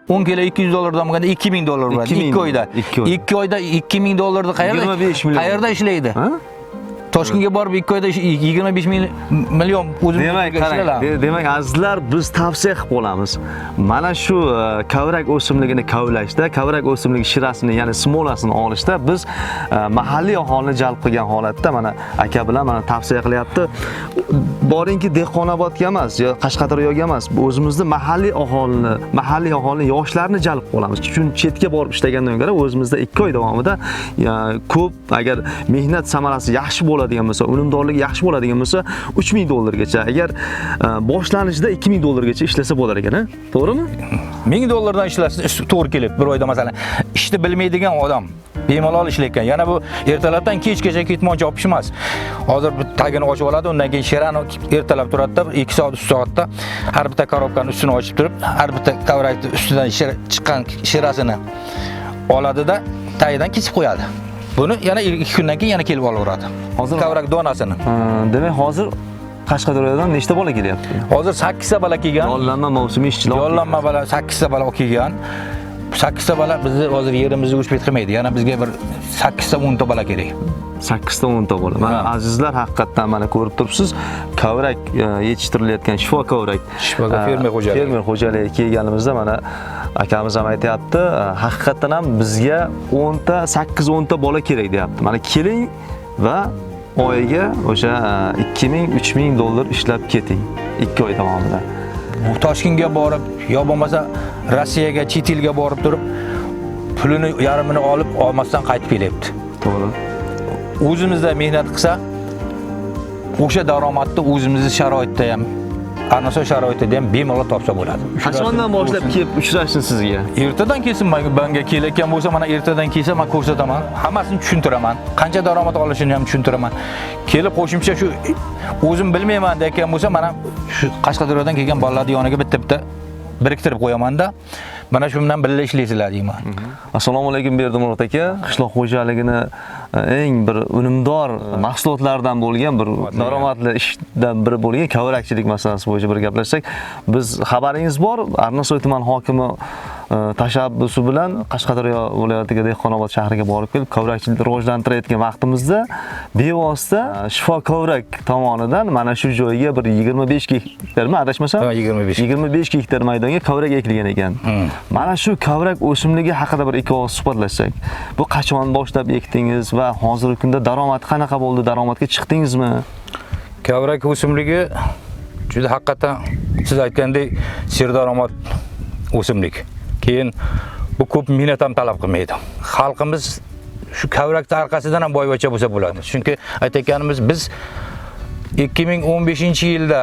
10 kilo 200 dollardan bo'lganda 2000 dollar bo'ladi. 2000 2 oyda. 2 oyda. 2 oyda 2000 dollarni qayerda 25 million. Qayerda ishlaydi? Ha? Toshkentga borib 2 oyda 25 million o'zim Demak, qarang, demak azizlar, biz tavsiya qilib qolamiz. Mana shu kavrak o'simligini kavlashda, kavrak o'simligi shirasini, ya'ni smolasini olishda biz mahalliy aholini jalb qilgan holatda mana aka bilan mana tavsiya qilyapti. Boringki Dehqonobodga emas, yo Qashqadaryoga emas, o'zimizni mahalliy aholini, yoshlarni jalb qilamiz. Chunki chetga borib ishlagandan ko'ra o'zimizda 2 oy davomida ko'p agar mehnat samarasi yaxshi bo'ladigan bo'lsa, unumdorligi yaxshi bo'ladigan bo'lsa, 3000 dollargacha, agar boshlanishida 2000 dollargacha ishlasa bo'lar ekan, a? To'g'rimi? 1000 dollardan ishlasa to'g'ri kelib bir oyda masalan ishni bilmaydigan odam bemalol ishlayotgan. Yana bu ertalabdan kechgacha ketmon chopish emas. Hozir bu tagini ochib oladi, undan keyin shirani ertalab turadi-da, 2 soat, 3 soatda har bitta korobkani ustini ochib turib, har bitta kavrakni ustidan chiqqan shirasini oladida tagidan kesib qo'yadi. Buni yana 2 kundan keyin yana kelib olaveradi. Hozir- kavrak donasini. Demak, hozir Qashqadaryodan nechta bola kelyapti? Hozir 8 ta bola kelgan. Yollanma mavsumiy ishchilar. Yollanma bola 8 ta bola kelgan. 8 ta bola bizni hozir yerimizni uch bet qilmaydi. Yana bizga bir 8 ta 10 ta bola kerak. 8 ta 10 ta bola. Mana azizlar, haqiqatdan mana ko'rib turibsiz, kavrak yetishtirilayotgan shifo kavrak. Shifo fermer xo'jaligi. Fermer xo'jaligiga kelganimizda mana akamiz ham aytyapti, haqiqatdan ham bizga 10 ta, 8-10 ta bola kerak deyapti. Mana keling va oyiga o'sha 2000-3000 dollar ishlab keting 2 oy davomida. Bu Toshkentga borib, yo bo'lmasa Rossiyaga, chet elga borib turib, pulini yarmini olib, olmasdan qaytib kelyapti. To'g'ri. O'zimizda mehnat qilsa, o'sha daromadni o'zimizni sharoitda ham, Arnasoy sharoitida ham bemalol topsa bo'ladi. Qachondan boshlab kelib uchrashsin sizga? Ertadan kelsin manga kelayotgan bo'lsa, mana ertadan kelsa men ko'rsataman, hammasini tushuntiraman. Qancha daromad olishini ham tushuntiraman. Kelib qo'shimcha shu o'zim bilmayman deyotgan bo'lsa, mana shu Qashqadaryodan kelgan bolalarning yoniga bitta-bitta biriktirib qo'yaman-da. Mana shu bilan birga ishlaysizlar deyman. Assalomu alaykum Berdimurod aka. Qishloq xo'jaligini eng bir unumdor mahsulotlaridan bo'lgan bir daromadli ishdan biri bo'lgan kavrakchilik masalasi bo'yicha bir gaplashsak. Biz xabaringiz bor, Arnasoy tuman hokimi tashabbusi bilan Qashqadaryo viloyatiga Dehqonobod shahriga borib kelib kavrakchilikni rivojlantirayotgan vaqtimizda bevosita shifo kavrak tomonidan mana shu joyga bir 25 gektarmi adashmasam? Ha, 25. 25 gektar maydonga kavrak ekilgan ekan. Mana shu kavrak o'simligi haqida bir ikki og'iz suhbatlashsak. Bu qachon boshlab ekdingiz va hozirgi kunda daromad qanaqa bo'ldi? Daromadga chiqdingizmi? Kavrak o'simligi juda haqiqatan siz aytgandek serdaromad o'simlik. Keyin bu ko'p mehnat ham talab qilmaydi. Xalqimiz shu kavrakning orqasidan ham boyvachcha bo'lsa bo'ladi. Chunki aytayotganimiz biz 2015-yilda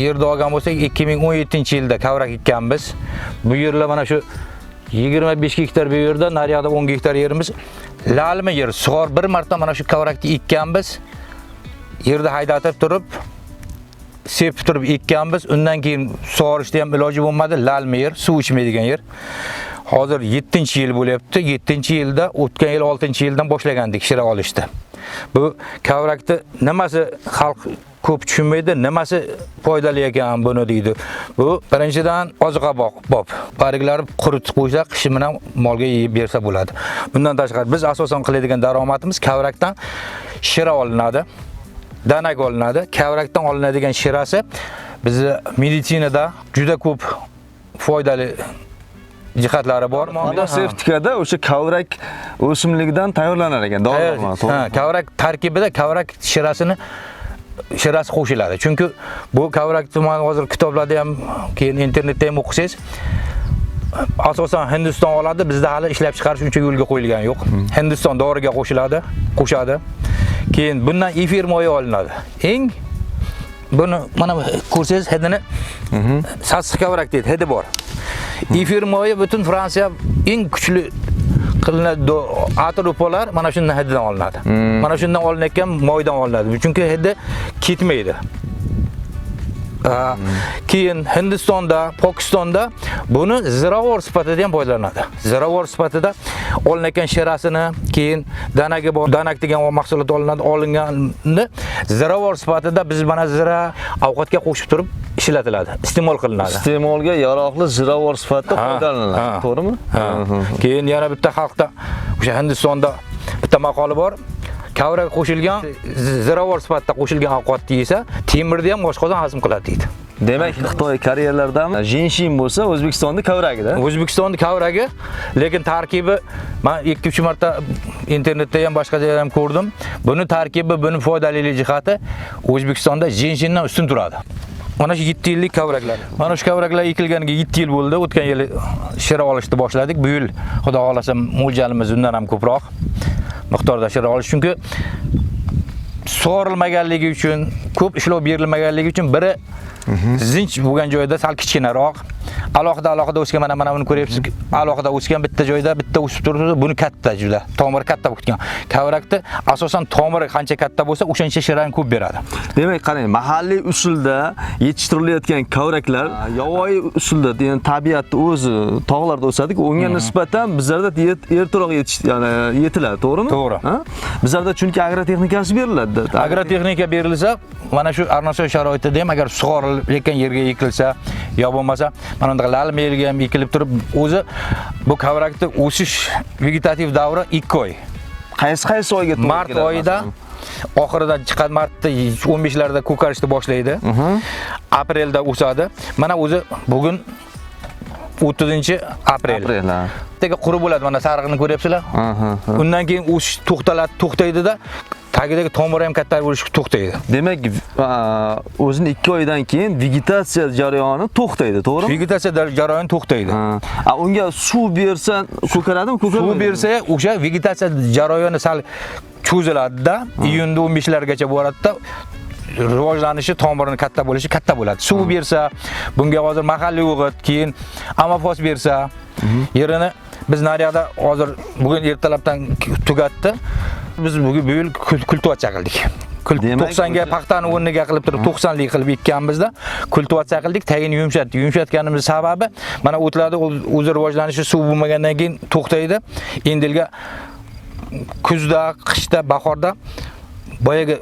yerda olgan bo'lsak, 2017-yilda kavrak ekkanmiz. Bu yerlar mana shu 25 gektar bu yerda, naryoqda 10 gektar yerimiz lalmi yer. Sug'or bir marta mana shu kavrakni ekkanmiz. Yerda haydatib turib, sepib turib ekkanmiz. Undan keyin sug'orishda ham iloji bo'lmadi. Lalmi yer, suv ichmaydigan yer. Hozir 7-yil bo'lyapti. 7-yilda, o'tgan yil 6-yildan boshlagandik shira olishni. Bu kavrakni nimasi xalq ko'p tushunmaydi, nimasi foydali ekan buni deydi. Bu birinchidan oziqa bop. Barglari quritib qo'ysa, qishi bilan molga yeyib bersa bo'ladi. Bundan tashqari biz asosan qiladigan daromadimiz kavrakdan shira olinadi. Danak olinadi. Kavrakdan olinadigan shirasi bizni meditsinada juda ko'p foydali jihatlari bor. Farmatsevtikada o'sha kavrak o'simligidan tayyorlanar ekan, dori-darmon, to'g'rimi? Ha, kavrak tarkibida kavrak shirasi qo'shiladi. Chunki bu kavrak tuman hozir kitoblarda ham, keyin internetda ham o'qisangiz, asosan Hindiston oladi, bizda hali ishlab chiqarish uncha yo'lga qo'yilgan yo'q. Hindiston doriga qo'shiladi, qo'shadi. Keyin bundan efir moyi olinadi. Eng buni mana ko'rsangiz hidini sassiq kavrak deydi, hidi bor. Efir moyi butun Fransiya eng kuchli qilinadi atropolar mana shundan hididan olinadi. Mana shundan olinayotgan moydan olinadi. Chunki hidi ketmaydi. Keyin Hindistonda, Pokistonda buni ziravor sifatida ham foydalanadi. Ziravor sifatida olinayotgan shirasini, keyin danagi bor, danak degan mahsulot olinadi, olinganni ziravor sifatida biz mana zira ovqatga qo'shib turib ishlatiladi, iste'mol qilinadi. Iste'molga yaroqli ziravor sifatida foydalaniladi, to'g'rimi? Keyin yana bitta xalqda, o'sha Hindistonda bitta maqoli bor. Kavrak qo'shilgan, ziravor sifatida qo'shilgan ovqatni yesa, temirni ham oshqozon hazm qiladi deydi. Demak, Xitoy karerlarida jinshin bo'lsa, O'zbekistonda kavragida. O'zbekistonda kavragi, lekin tarkibi men 2-3 marta internetda ham boshqa joyda ham ko'rdim. Buni tarkibi, buni foydaliligi jihati O'zbekistonda jinshindan ustun turadi. Mana shu 7 yillik kavraklar. Mana shu kavraklar ekilganiga 7 yil bo'ldi. O'tgan yili shira olishni boshladik. Bu yil Xudo xolasa mo'ljalimiz undan ham ko'proq miqdorda shira olish, chunki sug'orilmaganligi uchun, ko'p ishlov berilmaganligi uchun biri zinch bo'lgan joyda sal kichkinaroq, alohida alohida o'sgan, mana buni ko'ryapsiz, alohida o'sgan bitta joyda bitta o'sib turibdi, buni katta juda, tomiri katta bo'lib ketgan. Kavrakda asosan tomiri qancha katta bo'lsa, o'shancha shirani ko'p beradi. Demak, qarang, mahalliy usulda yetishtirilayotgan kavraklar yovvoyi usulda, ya'ni tabiatda o'zi tog'larda o'sadi-ku, unga nisbatan bizlarda ertaroq ya'ni yetiladi, to'g'rimi? To'g'ri. Bizlarda chunki agrotexnikasi beriladi. Agrotexnika berilsa, mana shu arnasoy sharoitida ham agar sug'orilayotgan yerga ekilsa, yo bo'lmasa mana bunday lalma yerga ham ekilib turib, o'zi bu kavrakni o'sish vegetativ davri 2 oy. Qaysi oyga to'g'ri Mart keladi oyida masalan? Oxiridan chiqadi, martda 15larda ko'karishni boshlaydi. Aprelda o'sadi. Mana o'zi bugun 30 aprel. Aprel, ha. Ertaga qurib bo'ladi, mana sarig'ini ko'ryapsizlar. Undan keyin o'sish to'xtaladi, to'xtaydida, tagidagi tomiri ham katta bo'lishga to'xtaydi. Demak, o'zini 2 oydan keyin vegetatsiya jarayoni to'xtaydi, to'g'rimi? Vegetatsiya jarayoni to'xtaydi. Ha. A, unga suv bersa ko'karadimi, ko'karmaydi? Suv bersa o'sha vegetatsiya jarayoni sal cho'ziladida, iyunda 15largacha boradida, rivojlanishi, tomirini katta bo'lishi katta bo'ladi. Suv bersa, bunga hozir mahalliy o'g'it, keyin amofos bersa, yerini biz naryoqda hozir bugun ertalabdan tugatdi. Biz bugun bu yil kultivatsiya qildik. Demak, 90 ga paxtani o'rniga qilib turib 90 lik qilib ekkanmizda kultivatsiya qildik, tagini yumshatdik. Yumshatganimiz sababi mana o'tlarda o'zi rivojlanishi suv bo'lmagandan keyin to'xtaydi. Endilga kuzda, qishda, bahorda boyagi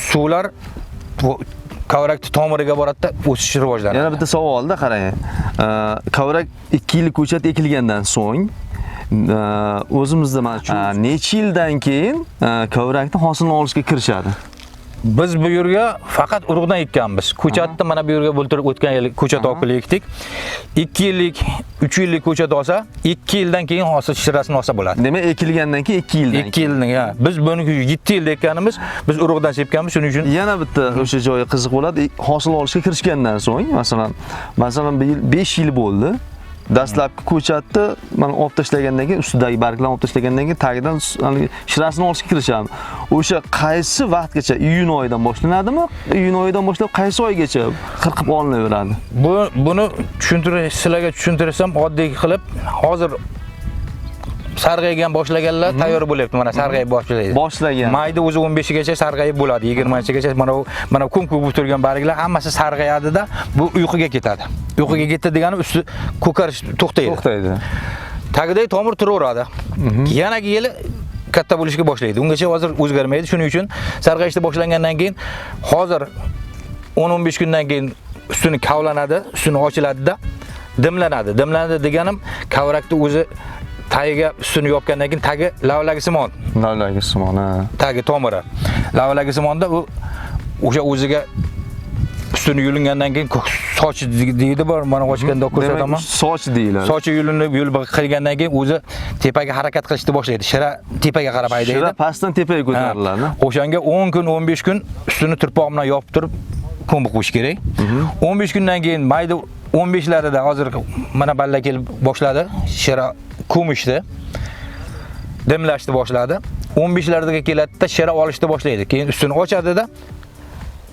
suvlar kavrakni tomiriga boradida, o'sishi rivojlanadi. Yana bitta savolda qarang. Kavrak 2 yillik ko'chat ekilgandan so'ng o'zimizda mana shu necha yildan keyin kavrakni hosilini olishga kirishadi? Biz bu yerga faqat urug'dan ekkanmiz. Ko'chatni mana bu yerga bultur o'tgan yil ko'chat olib kelib ekdik. 2 yillik, 3 yillik ko'chat olsa, 2 yildan keyin hosil shirasini olsa bo'ladi. Demak, ekilgandan keyin 2 yildan 2 yildan, ha. Biz buni 7 yilda ekkanimiz, biz urug'dan sepganmiz, shuning uchun Yana bitta o'sha joyi qiziq bo'ladi. Hosil olishga kirishgandan so'ng, masalan, bir yil 5 yil bo'ldi. Dastlabki ko'chatni mana olib tashlagandan keyin, ustidagi barglarni olib tashlagandan keyin tagidan haligi shirasini olishga kirishadi. O'sha qaysi vaqtgacha, iyun oyidan boshlanadimi? Iyun oyidan boshlab qaysi oygacha qirqib olinaveradi? Buni tushuntirish, sizlarga tushuntirsam oddiy qilib, hozir sarg'aygan boshlaganlar tayyor bo'lyapti. Mana sarg'ayib boshlaydi. Boshlagan. Mayda o'zi 15gacha sarg'ayib bo'ladi, 20gacha mana mana ko'm-ko'k bo'lib turgan barglar hammasi sarg'ayadi-da, bu uyquga ketadi. Uyquga ketdi degani usti ko'karish to'xtaydi. To'xtaydi. Tagidagi tomir turaveradi. Yanagi yili katta bo'lishga boshlaydi. Ungacha hozir o'zgarmaydi. Shuning uchun sarg'ayishni boshlangandan keyin hozir 10-15 kundan keyin ustini kavlanadi, ustini ochiladida dimlanadi. Dimlanadi deganim kavrakni o'zi tagiga ustini yopgandan keyin tagi lavlagisimon, Lavlagisimon, ha. Tagi tomiri. Lavlagisimon u o'sha o'ziga ustini yulingandan keyin soch deydi bor, mana ochganda ko'rsataman. Demak, soch deyiladi. Sochi yulinib yulib qilgandan keyin o'zi tepaga harakat qilishni boshlaydi. Shira tepaga qarab haydaydi. Shira pastdan tepaga ko'tariladi. O'shanga 10 kun, 15 kun ustini turpoq bilan yopib turib ko'mib qo'yish kerak. 15 kundan keyin mayda 15larida hozir mana balla kelib boshladi. Shira ko'mishdi. Dimlashni boshladi. 15larga keladida shira olishni boshlaydi. Keyin ustini ochadida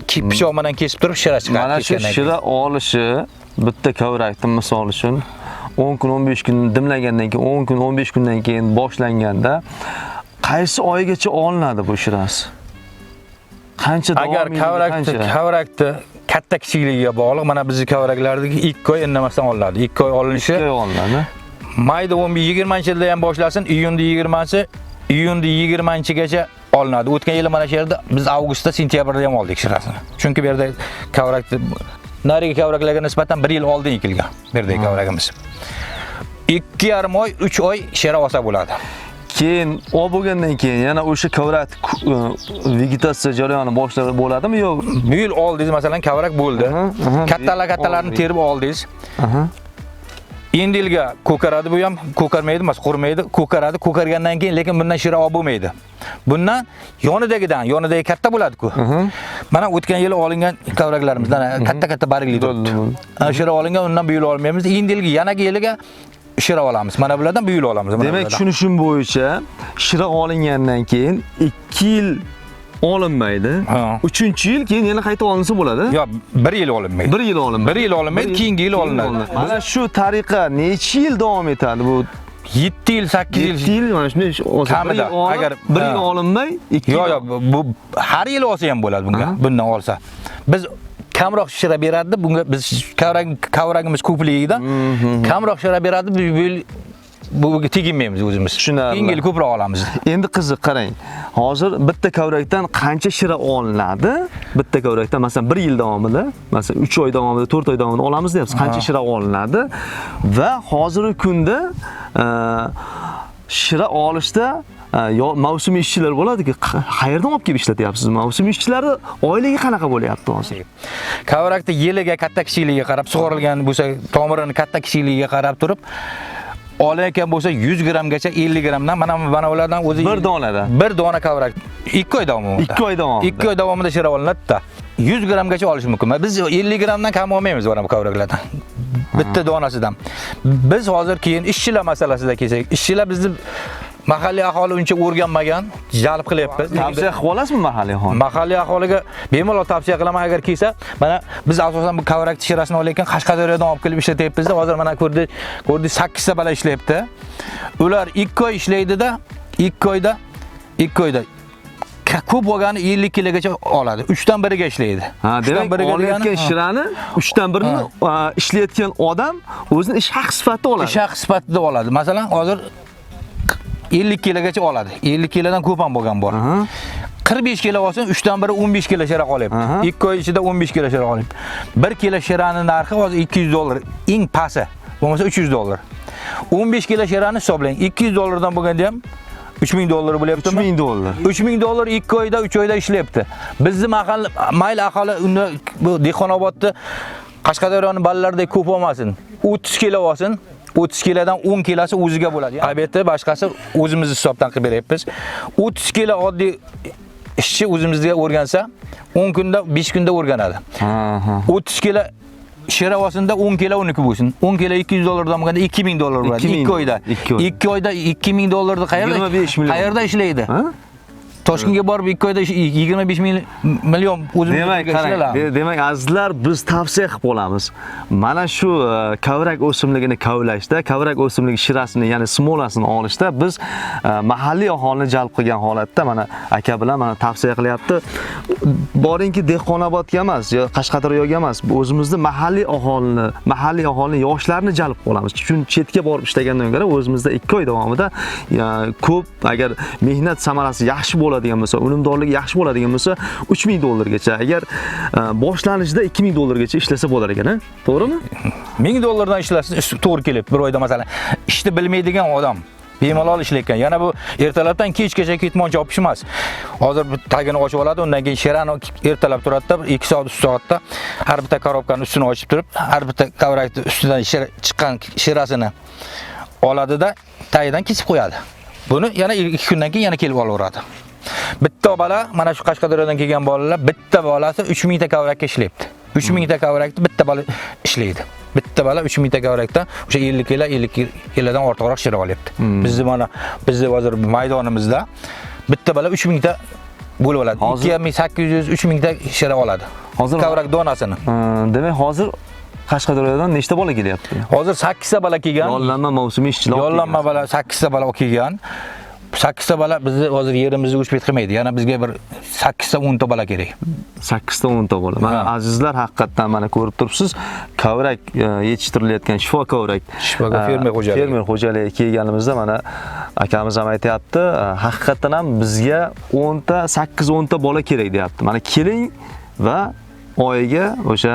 pichoq bilan kesib turib shira chiqadi. Mana shu Kesgandan keyin. Shira olishi bitta kavrakni misol uchun 10 kun 15 kun dimlagandan keyin 10 kun 15 kundan keyin oshlanganda qaysi oygacha olinadi bu shirasi? Qancha Agar davomiyligi kavrakni qancha? Kavrakni katta kichikligiga bog'liq. Mana bizni kavraklardagi 2 oy indamasdan olinadi. 2 oy olinishi 2 oy olinadi. Mayda 11 20-yilda ham boshlasin, iyunda 20-si, iyunda 20-gacha olinadi. O'tgan yili mana shu yerda biz avgustda, sentyabrda ham oldik shirasini. Chunki bu yerda kavrakni Narigi kavraklarga nisbatan 1 yil oldin ekilgan. Bu yerdagi kavragimiz. 2,5 oy, 3 oy shira olsa bo'ladi. Keyin o bo'lgandan keyin yana o'sha kavrak vegetatsiya jarayoni boshlanib bo'ladimi yo Bu yil oldingiz masalan kavrak bo'ldi. Kattalar-kattalarni terib oldingiz. Endi yilga ko'karadi bu ham, ko'karmaydi emas, qurmaydi, ko'karadi. Ko'kargandan keyin lekin bundan shira olib bo'lmaydi. Bundan yonidagidan, yonidagi katta bo'ladi-ku. Mana o'tgan yili olingan kavraklarimizdan katta-katta bargli turibdi. Shira olingan, undan bu yil olmaymiz. Endi yilgi yanagi yiliga shira olamiz. Mana bulardan bu yil olamiz. Demak, tushunishim bo'yicha shira olingandan keyin 2 yil olinmaydi. 3-yil keyin yana qayta olinsa bo'ladi. Yo'q, 1 yil olinmaydi. 1 yil olinmaydi. 1 yil olinmaydi, keyingi yil olinadi. Mana shu tariqa necha yil davom etadi bu? 7 yil, 8 yil. 7 yil mana shunday kamida. Agar 1 yil olinmay, 2 yil. Yo'q, yo'q, bu har yil olsa ham bo'ladi bunga. Bundan olsa. Biz kamroq shira beradi, bunga biz kavragimiz ko'pligidan kamroq shira beradi, bu yil buga teginmaymiz o'zimiz. Tushunarli. Yil ko'proq olamiz. Endi qiziq qarang. Hozir bitta kavrakdan qancha shira olinadi? Bitta kavrakdan masalan 1 yil davomida, masalan 3 oy davomida, 4 oy davomida olamiz deyapsiz. Qancha shira olinadi? Va hozirgi kunda shira olishda mavsumiy ishchilar bo'ladi-ku, qayerdan olib kelib ishlatyapsiz? Mavsumiy ishchilarni oyligi qanaqa bo'lyapti hozir? Kavrakda yiliga katta kichikligiga qarab sug'orilgan bo'lsa, tomirini katta kichikligiga qarab turib olayotgan bo'lsa 100 grammgacha 50 grammdan mana ulardan o'zi bir donadan. Bir dona kavrak 2 oy davomida. 2 oy davomida. 2 oy davomida shira olinadi-da. 100 grammgacha olish mumkin. Biz 50 grammdan kam olmaymiz mana bu kavraklardan. Bitta donasidan. Biz hozir keyin ishchilar masalasida kelsak, ishchilar bizni mahalliy aholi uncha o'rganmagan, jalb qilyapmiz. Tavsiya qilib olasizmi mahalliy aholi? Mahalliy aholiga bemalol tavsiya qilaman agar kelsa, mana biz asosan bu kavrak shirasini olayotgan Qashqadaryodan olib kelib ishlatyapmiz-da. Hozir mana ko'rdik 8 ta bola ishlayapti. Ular 2 oy ishlaydi-da, 2 oyda 2 oyda ko'p bo'lgani 50 kilogacha oladi. 3dan biriga ishlaydi. Ha, demak, olayotgan shirani 3dan birini ishlayotgan odam o'zini ish haqi sifatida oladi. Ish haqi sifatida oladi. Masalan, hozir 50 kilogacha oladi. 50 kilodan ko'p ham bo'lgan bor. 45 kilo olsin, 3dan biri 15 kilo shira qolyapti. 2 oy ichida 15 kilo shira qolyapti. 1 kilo shirani narxi hozir $200, eng pasti. Bo'lmasa $300. 15 kilo shirani hisoblang. $200 dan bo'lganda ham $3000 bo'lyaptimi? $3000. $3000 2 oyda, 3 oyda ishlayapti. Bizni mahalla mayli aholi unda bu Dehqonobodda Qashqadaryoning balalaridek ko'p olmasin. 30 kilo olsin. 30 kilodan 10 kilosi o'ziga bo'ladi. Albatta boshqasi o'zimiz hisobdan qilib beryapmiz. 30 kilo oddiy ishchi o'zimizga o'rgansa, 10 kunda, 5 kunda o'rganadi. 30 kilo shira olsinda 10 kilo uniki bo'lsin. 10 kilo $200 dan bo'lganda $2000 bo'ladi. 2 oyda. 2 oyda $2000 ni qayerda? 25 million. Qayerda ishlaydi? Toshkentga borib 2 oyda 25 million o'zimizga. Demak, qarang, demak azizlar, biz tavsiya qilib qolamiz. Mana shu kavrak o'simligini kavlashda, kavrak o'simligi shirasini, ya'ni smolasini olishda biz mahalliy aholini jalb qilgan holatda mana aka bilan mana tavsiya qilyapti. Boringki Dehqonobodga emas, yo Qashqadaryoga emas, o'zimizni mahalliy aholini, yoshlarni jalb qilamiz. Chunki chetga borib ishlagandan ko'ra o'zimizda 2 oy davomida ko'p agar mehnat samarasi yaxshi bo'ladigan bo'lsa, unumdorligi yaxshi bo'ladigan bo'lsa, $3000 gacha, agar boshlanishida $2000 gacha ishlasa bo'lar ekan, ha? To'g'rimi? $1000 dan ishlasa to'g'ri kelib, bir oyda masalan, ishni bilmaydigan odam bemalol ishlayotgan. Yana bu ertalabdan kechgacha ketmon chopish emas. Hozir bu tagini ochib oladi, undan keyin shirani ertalab turadi-da, 2 soat, 3 soatda har bitta korobkani ustini ochib turib, har bitta kavrakni ustidan chiqqan shirasini oladi-da, tagidan kesib qo'yadi. Buni yana 2 kundan keyin yana kelib olaveradi. Bitta bola, mana shu Qashqadaryodan kelgan bolalar, bitta bolasi 3000 ta kavrakka ishlayapti. 3000 ta kavrakni bitta bola ishlaydi. Bitta bola 3000 ta kavrakdan o'sha 50 kilo, 50 kilodan ortiqroq shira olyapti. Bizni mana bizni hozir maydonimizda bitta bola 3000 ta bo'lib oladi. 2800, 3000 ta shira oladi. Hozir kavrak donasini. Demak, hozir Qashqadaryodan nechta bola kelyapti? Hozir 8 ta bola kelgan. Yollanma mavsumiy ishchilar. Yollanma bola 8 ta bola kelgan. 8 ta bola bizni hozir yerimizni uch bet qilmaydi. Yana bizga bir 8 ta 10 ta bola kerak. 8 ta 10 ta bola. Mana azizlar, haqiqatdan mana ko'rib turibsiz, kavrak yetishtirilayotgan shifo kavrak. Shifo fermer xo'jaligi. Fermer xo'jaligiga kelganimizda mana akamiz ham aytayapti, haqiqatdan ham bizga 10 ta, 8-10 ta bola kerak deyapti. Mana keling va Oyiga o'sha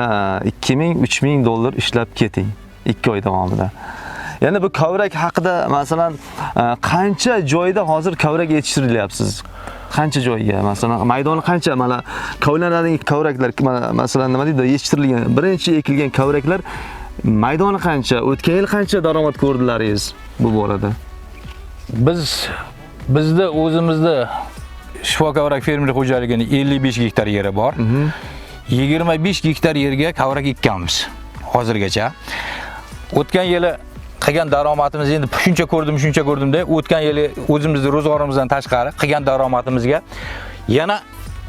2000-3000 dollar ishlab keting 2 oy davomida. Yana bu kavrak haqida masalan qancha joyda hozir kavrak yetishtirilyapsiz? Qancha joyga? Masalan, maydoni qancha? Mana kavlanadigan kavraklar, mana masalan nima deydi, yetishtirilgan, birinchi ekilgan kavraklar maydoni qancha? O'tgan yil qancha daromad ko'rdilaringiz bu borada? Bizda o'zimizda Shifo kavrak fermer xo'jaligining 55 gektar yeri bor. 25 gektar yerga kavrak ekkanmiz hozirgacha. O'tgan yili qilgan daromadimiz endi shuncha ko'rdim, shuncha ko'rdim deb o'tgan yili o'zimizni ro'zg'orimizdan tashqari qilgan daromadimizga yana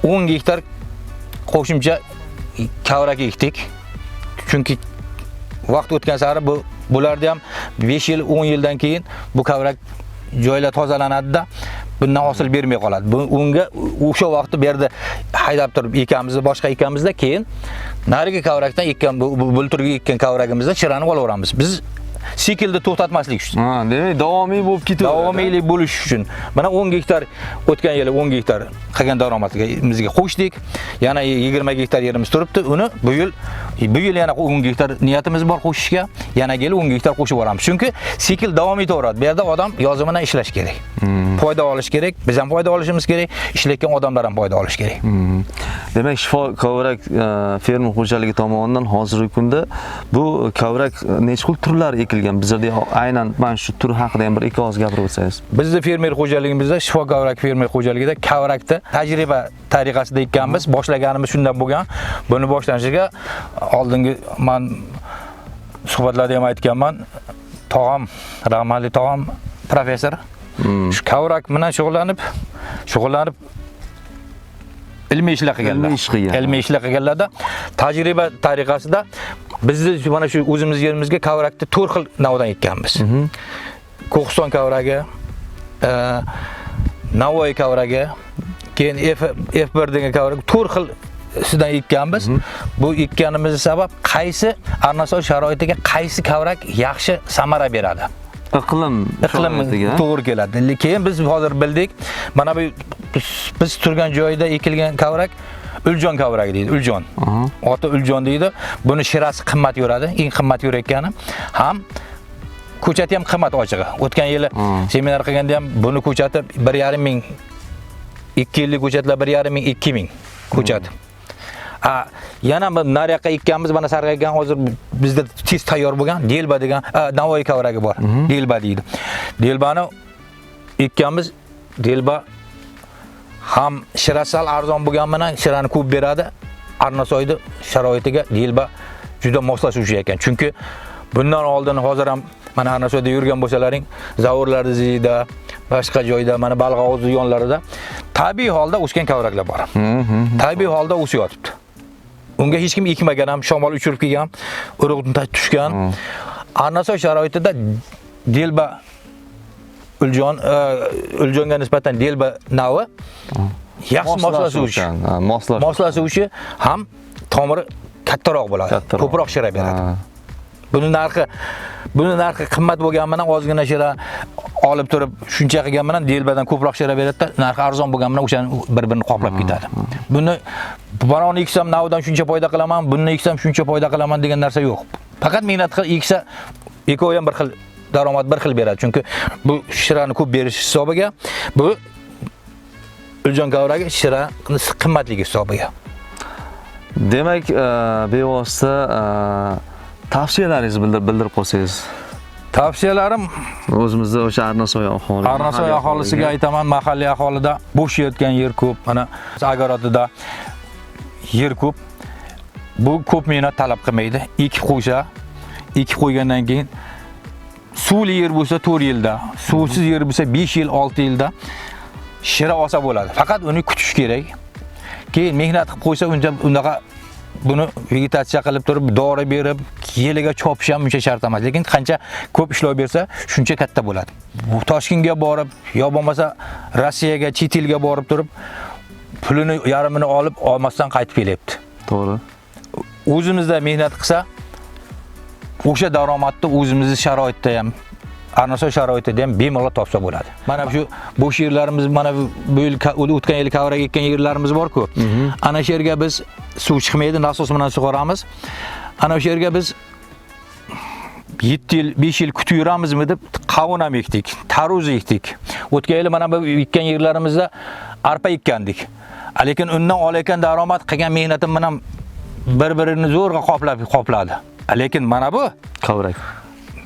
10 gektar qo'shimcha kavrak ekdik. Chunki vaqt o'tgan sari bularda ham 5 yil, 10 yildan keyin bu kavrak joylar tozalanadi-da, bundan hosil bermay qoladi. Bu unga o'sha vaqtda bu yerda haydab turib ekamiz, boshqa ekamizda keyin narigi kavrakdan ekkan bu bulturgi ekkan kavragimizda shirani olaveramiz. Biz siklni to'xtatmaslik uchun. Ha, demak davomiy bo'lib ketaveradi. Davomiylik bo'lish uchun. Mana 10 gektar o'tgan yili 10 gektar qilgan daromadimizga qo'shdik. Yana 20 gektar yerimiz turibdi. Uni bu yil yana 10 gektar niyatimiz bor qo'shishga. Yana yil 10 gektar qo'shib yuboramiz. Chunki sikl davom etaveradi. Bu yerda odam yozi bilan ishlash kerak. Foyda olish kerak. Biz ham foyda olishimiz kerak, ishlayotgan odamlar ham foyda olish kerak. Demak, Shifo kavrak fermer xo'jaligi tomonidan hozirgi kunda bu kavrak necha xil turlari ekilgan? Bizlarda aynan mana shu tur haqida ham bir ikki og'iz gapirib o'tsangiz. Bizni fermer xo'jaligimizda Shifo kavrak fermer xo'jaligida kavrakda tajriba tariqasida ekkanmiz. Boshlaganimiz shundan bo'lgan. Buni boshlanishiga oldingi men suhbatlarda ham aytganman. Tog'am, rahmatli tog'am professor shu kavrak bilan shug'ullanib ilmiy ishlar qilganlar. Ilmiy ishlar qilganlarda tajriba tariqasida bizni mana shu o'zimiz yerimizga kavrakni 4 xil navdan ekkanmiz. Ko'qiston kavragi, Navoiy kavragi, keyin F1 degan kavrak 4 xil sidan ekkanmiz. Bu ekkanimizning sabab qaysi Arnasoy sharoitiga qaysi kavrak yaxshi samara beradi. Iqlim to'g'ri keladi. Keyin biz hozir bildik, mana bu biz turgan joyda ekilgan kavrak Uljon kavragi deydi, Uljon. Oti Uljon deydi. Buni shirasi qimmat yuradi, eng qimmat yurayotgani. Ham ko'chati ham qimmat ochig'i. O'tgan yili seminar qilganda ham buni ko'chati 1,5 ming, 2 yillik ko'chatlar 1,5 ming, 2 ming ko'chat. Yana bir nariyoqqa ekkanmiz, mana sarg'aygan hozir bizda tez tayyor bo'lgan delba degan Navoiy kavragi bor. Delba deydi. Delbani ekkanmiz. Delba ham shirasi sal arzon bo'lgan bilan shirani ko'p beradi. Arnasoyni sharoitiga delba juda moslashuvchi ekan. Chunki bundan oldin hozir ham mana Arnasoyda yurgan bo'lsalaring, zavurlarda, ziyda, boshqa joyda, mana Balg'og'oz yonlarida tabiiy holda o'sgan kavraklar bor. Tabiiy holda o'sib yotibdi. Unga hech kim ekmagan ham, shamol uchirib kelgan, urug' tushgan. Arnasoy sharoitida delba Uljon, Uljonga nisbatan delba navi yaxshi moslashuvchi. Moslashuvchi ham tomiri kattaroq bo'ladi, ko'proq shira beradi. Buni narxi qimmat bo'lgani bilan ozgina shira olib turib shuncha qilgan bilan delbadan ko'proq shira beradi-da, narxi arzon bo'lgani bilan o'shani bir-birini qoplab ketadi. Buni banonni eksam navidan shuncha foyda qilaman, buni eksam shuncha foyda qilaman degan narsa yo'q. Faqat mehnat qilib eksa, ikkovi ham bir xil daromad bir xil beradi. Chunki bu shirani ko'p berish hisobiga, bu Uljon kavragi shira qimmatligi hisobiga. Demak, bevosita tavsiyalaringizni bildirib qo'ysangiz. Tavsiyalarim o'zimizda o'sha Arnasoy aholi. Arnasoy aholisiga aytaman, mahalliy aholida bo'sh yotgan yer ko'p, mana agarotida yer ko'p. Bu ko'p mehnat talab qilmaydi. Ekib qo'ysa, ekib qo'ygandan keyin suvli yer bo'lsa 4 yilda, suvsiz yer bo'lsa 5 yil, 6 yilda shira olsa bo'ladi. Faqat uni kutish kerak. Keyin mehnat qilib qo'ysa undaqa buni vegetatsiya qilib turib, dori berib, yeliga chopish ham uncha shart emas. Lekin qancha ko'p ishlov bersa, shuncha katta bo'ladi. Bu Toshkentga borib, yo bo'lmasa Rossiyaga, chet elga borib turib, pulini yarmini olib, olmasdan qaytib kelyapti. To'g'ri. O'zimizda mehnat qilsa, o'sha daromadni o'zimizni sharoitda ham Arnasoy sharoitida ham bemalol topsa bo'ladi. Mana shu bo'sh yerlarimiz, mana bu yil o'tgan yil kavrak ekkan yerlarimiz bor-ku. Ana shu yerga biz suv chiqmaydi, nasos bilan sug'oramiz. Ana shu yerga biz 7 yil, 5 yil kutib yuramizmi deb qavun ham ekdik, tarvuz ekdik. O'tgan yili mana bu ekkan yerlarimizda arpa ekkandik. Lekin undan olayotgan daromad qilgan mehnatim bilan bir-birini zo'rg'a qopladi. Lekin mana bu Kavrak.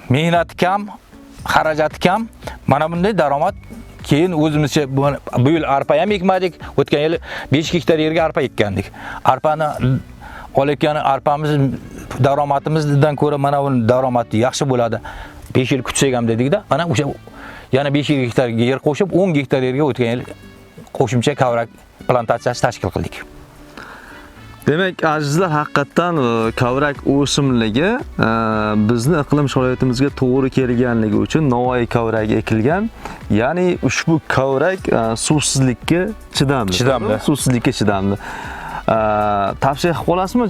Mehnati kam, xarajati kam. Mana bunday daromad keyin o'zimizcha bu yil arpa ham ekmadik. O'tgan yil 5 gektar yerga arpa ekkandik. Arpani olayotgan arpamiz daromadimizdan ko'ra mana buni daromadi yaxshi bo'ladi. 5 yil kutsak ham dedikda, mana o'sha yana 5 gektar yer qo'shib 10 gektar yerga o'tgan yil qo'shimcha kavrak plantatsiyasi tashkil qildik. Demak, azizlar, haqiqatdan kavrak o'simligi bizni iqlim sharoitimizga to'g'ri kelganligi uchun Navoiy kavragi ekilgan. Ya'ni ushbu kavrak suvsizlikka chidamli. Chidamli. Suvsizlikka chidamli. Tavsiya qilib qolasizmi?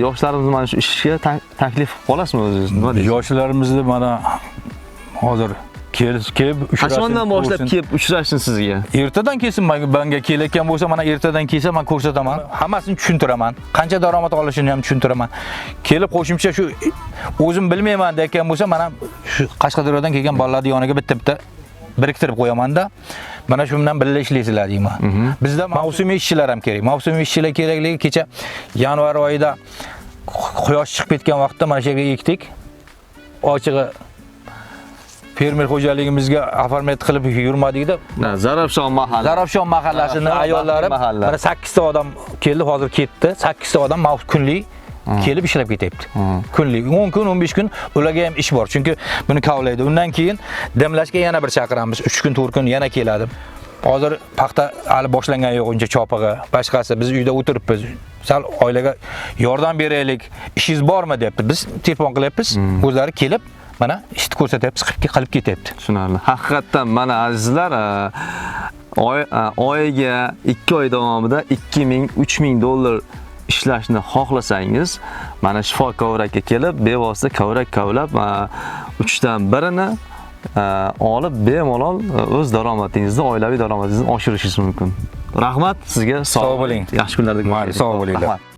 Yoshlarimizni mana shu ishga taklif qilib qolasizmi o'zingiz? Nima deysiz? Yoshlarimizni mana hozir kelib uchrashsin. Qachondan boshlab kelib uchrashsin sizga? Ertadan kelsin, manga kelayotgan bo'lsa, mana ertadan kelsa men ko'rsataman. Hammasini tushuntiraman. Qancha daromad olishini ham tushuntiraman. Kelib qo'shimcha shu o'zim bilmayman deyotgan bo'lsa, mana shu Qashqadaryodan kelgan bolalarning yoniga bitta-bitta biriktirib qo'yaman-da. Mana shu bilan birga ishlaysizlar deyman. Bizda mavsumiy ishchilar ham kerak. Mavsumiy ishchilar kerakligi kecha yanvar oyida quyosh chiqib ketgan vaqtda mana shu yerga ekdik. Ochig'i fermer xo'jaligimizga оформлять qilib yurmadikda. Zarafshon mahalla. Zarafshon mahallasini ayollari mana 8 ta odam keldi, hozir ketdi. 8 ta odam kunlik kelib ishlab ketyapti. Kunlik 10 kun, 15 kun ularga ham ish bor. Chunki buni kavlaydi. Undan keyin damlashga yana bir chaqiramiz. 3 kun, 4 kun yana keladi. Hozir paxta hali boshlangani yo'q uncha chopig'i, boshqasi. Biz uyda o'tiribmiz. Sal oilaga yordam beraylik. Ishingiz bormi deyapti. Biz telefon qilyapmiz. O'zlari kelib mana ishni ko'rsatyapmiz, qilib ketyapti. Tushunarli. Haqiqatdan mana azizlar, oyiga 2 oy davomida 2000, 3000 dollar ishlashni xohlasangiz, mana Shifo kavrakka kelib, bevosita kavrak kavlab, 3dan birini olib bemalol o'z daromadingizni, oilaviy daromadingizni oshirishingiz mumkin. Rahmat sizga, Sog' bo'ling. Yaxshi kunlarda Mayli, sog' bo'linglar. Rahmat.